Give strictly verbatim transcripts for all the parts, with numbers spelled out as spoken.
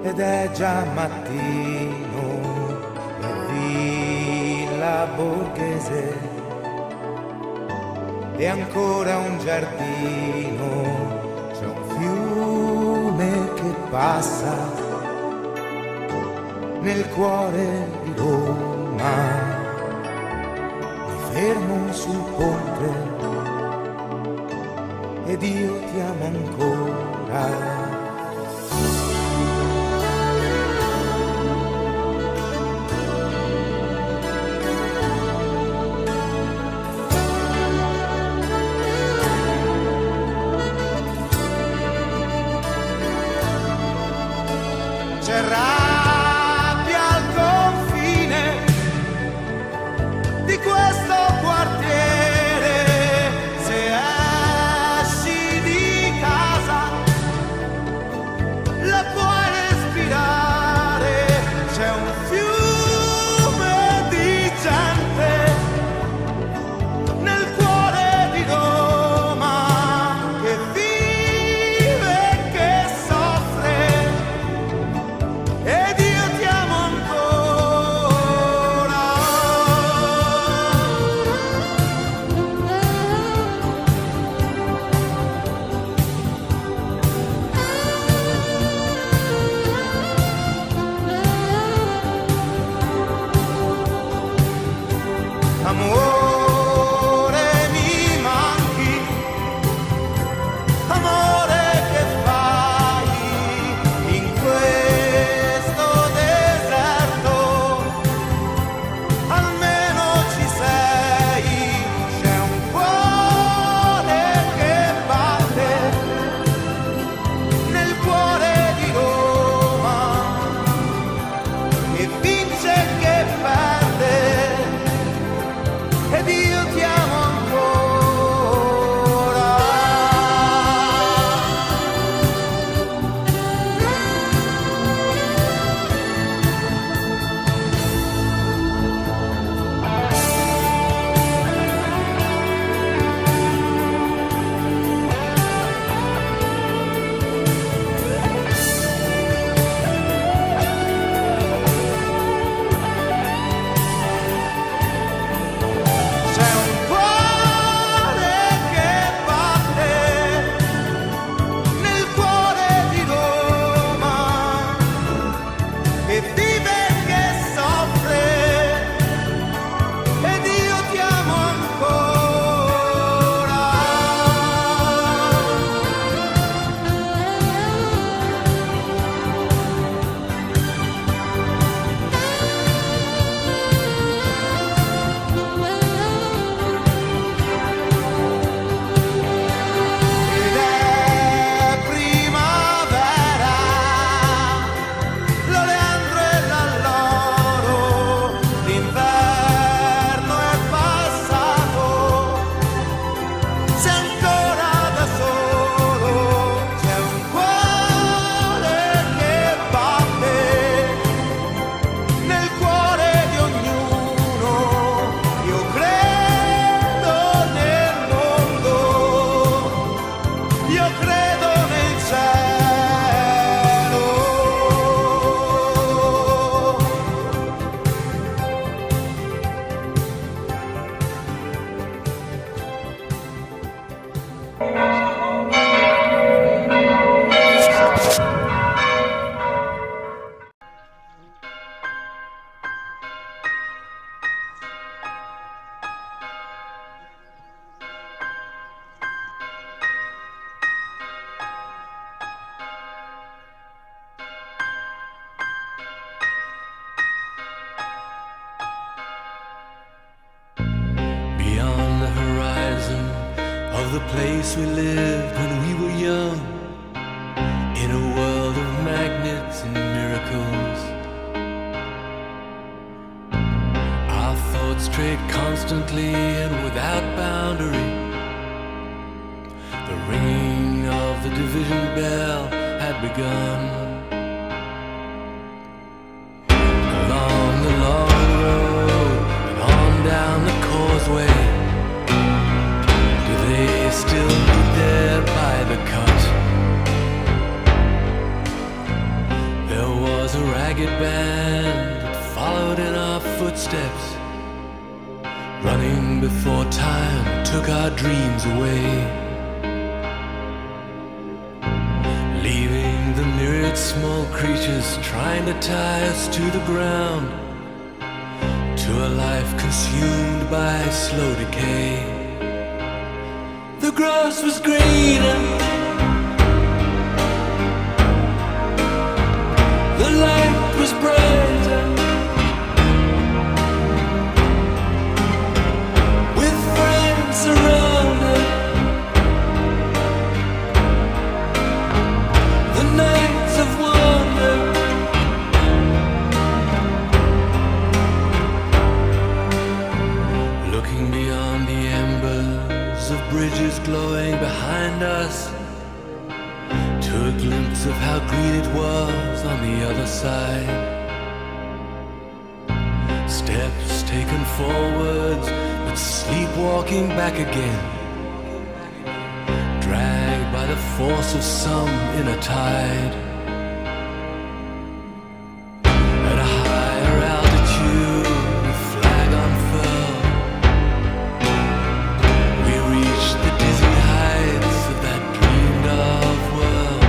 Ed è già mattino in Villa Borghese, e ancora un giardino, c'è un fiume che passa nel cuore di Roma. Mi fermo sul ponte ed io ti amo ancora. C'è rabbia al confine di questo quartiere, se esci di casa la puoi respirare, c'è un fiume di gente nel cuore di Roma che vive e che soffre, ed io ti amo ancora. Amore, mi manchi, amore, che fai in questo deserto? Almeno ci sei, c'è un cuore che batte nel cuore di Roma, che vince e che perde, ed io ti amo ancora. C'è un cuore che batte nel cuore di Roma, che vive e che soffre, ed io ti amo ancora. Ed è primavera, l'oleandro e l'alloro, l'inverno è passato, sei ancora da solo, c'è un cuore che batte nel cuore di ognuno, io credo nel mondo, io credo nel cielo. Beyond the horizon of the place we lived when we were young, in a world of magnets and miracles, our thoughts strayed constantly and without boundary. The ringing of the division bell had begun. Along the long road and on down the causeway, do they still meet there by the cut? There Time took our dreams away, leaving the myriad small creatures trying to tie us to the ground, to a life consumed by slow decay. The grass was greener, the light was brighter, with friends around her, the nights of wonder, looking beyond the embers of bridges glowing behind us, to a glimpse of how green it was on the other side. Steps taken forwards, but sleepwalking back again, dragged by the force of some inner tide. At a higher altitude, a flag unfurled, we reached the dizzy heights of that dreamed of world.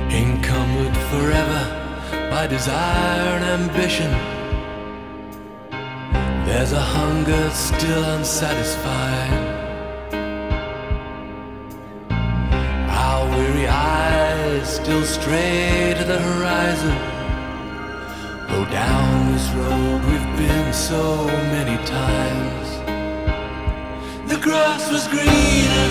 Encumbered forever by desire and ambition, there's a hunger still unsatisfied. Our weary eyes still stray to the horizon, though down this road we've been so many times. The grass was greener,